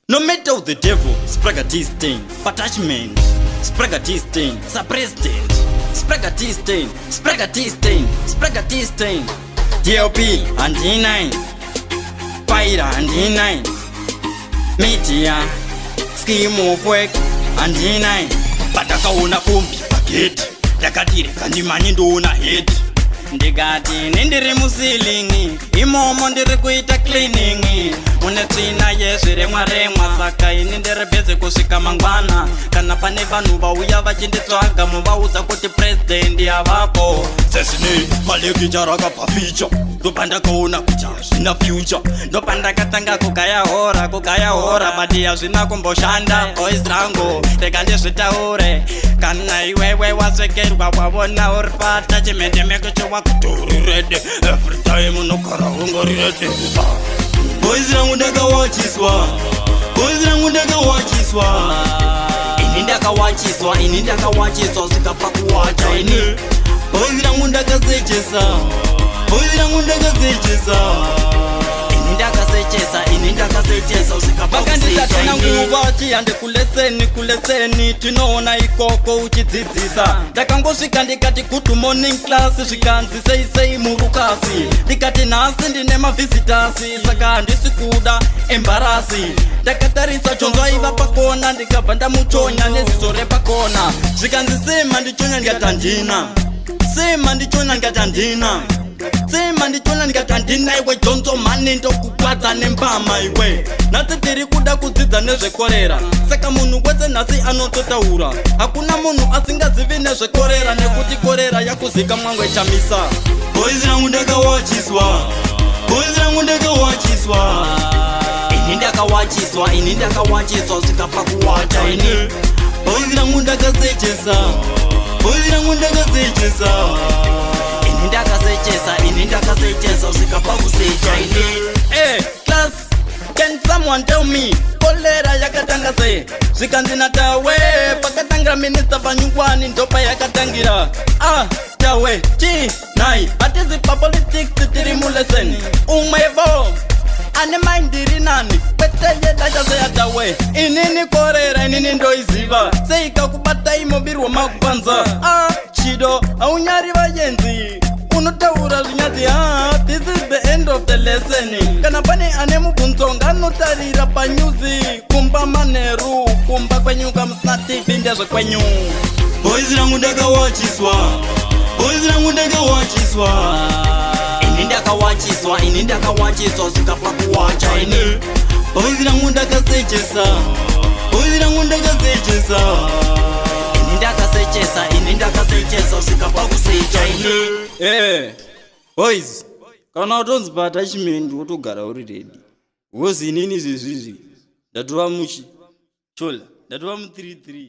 No matter the devil, Spragga T attachment, Spragga T sa president, Spragga T Spragga T Spragga T DLP handinai, Paira handinai, media scheme of work handinai. Pandakaona kombi pageti, ndakati rega ndimhanye ndoona head. Ndikati nendiri muceiling imomo, ndiri kuita cleaning, mune tsvina yezviremwa remwa, saka ini ndiri busy kusvika mangwana. Kana pane vanhu vauya vachinditsvaga, muvaudza kuti president havapo. Sezvinei malecturer akabva ficha, ndopandakaona kuti hazvina future, ndopandakatanga kugaya hora, kugaya hora, but hazvina kumboshanda. Boys rangu, rega ndizvitaure, kana iwewe wasvekerwa, wavona uri paattachment, mekuchiwa kuti uri ready every time, unogara ungori ready. Boys rangu ndakawachiswa, boys rangu ndakawachiswa. Ini ndakawachiswa, ini ndakawachiswa zvikabva kuwacha ini. Boys rangu ndakasechesa, boys rangu ndakasechesa. Ini ndakasechesa, ini ndakasechesa zvikabva. Vakanditatana nguva chihande kulesson, kulesson tinoona ikoko uchidzidzisa. Ndakangosvika ndikati, "Good morning, class." Zvikanzi, "Sei sei murukasi?" Ndikati, "Nhasi ndine mavisitors, saka handisi kuda embarrass." Ndakatarisa Jonzo aiva pakona, ndikabva ndamuchonya neziso repakona. Zvikanzi, "Sema ndichonya." Ndikati, "Handina." "Sema ndichonya." Ndikati, "Handina." "Sema ndichonya." Ndikati, "Handina." "Iwe Jonzo mani, ndokukwadza nembama iwe. Nhasi tiri kuda kudzidza nezvekorera, saka munhu wese nhasi anototaura. Hakuna munhu asingazivi nezvekorera, nekuti korera yakuzika mwangwe Chamisa." Boys rangu ndakawachiswa, boys rangu ndakawachiswa. Ini ndakawachiswa, ini ndakawachiswa zvikabva kuwacha ini. Boys rangu ndakasechesa, boys rangu ndakasechesa. Ini ndakasechesa, ini ndakasechesa zvikabva kusecha ini. Hey, class, can someone tell me kolera yakatanga sei? Zvikanzi naTawe, pakatangira minister panyungwani, ndopa yakatangira. Ah, Tawe chi nai, hatizi papolitics, tiri mulesson. Umwevo ane maindiri nani kwete yedachazeyatawe. Inini korera inini ndoiziva, seikakubatai mubiri wemakupanza. Ah, Chido, haunyari vayenzi, unotaura zvinyadzi. Ha, this is the end of the lesson. Kana pane ane mubvunzo, nganotarira panews kumba manheru. Kumba kwenyu kamusina TV, ndezvekwenyu. Boys rangu ndakawachiswa, boys rangu ndakawachiswa. Ini ndakawachiswa, ini ndakawachiswa zvikabva kuwacha ini. Boys rangu ndakasechesa, boys rangu ndakasechesa. Ini ndakasechesa, ini ndakasechesa zvikabva kusecha ini. Boys, kana utonzi paattachment, wotogara uri ready, because inini zvezvizvi ndatova muchi chola, ndatova mu33.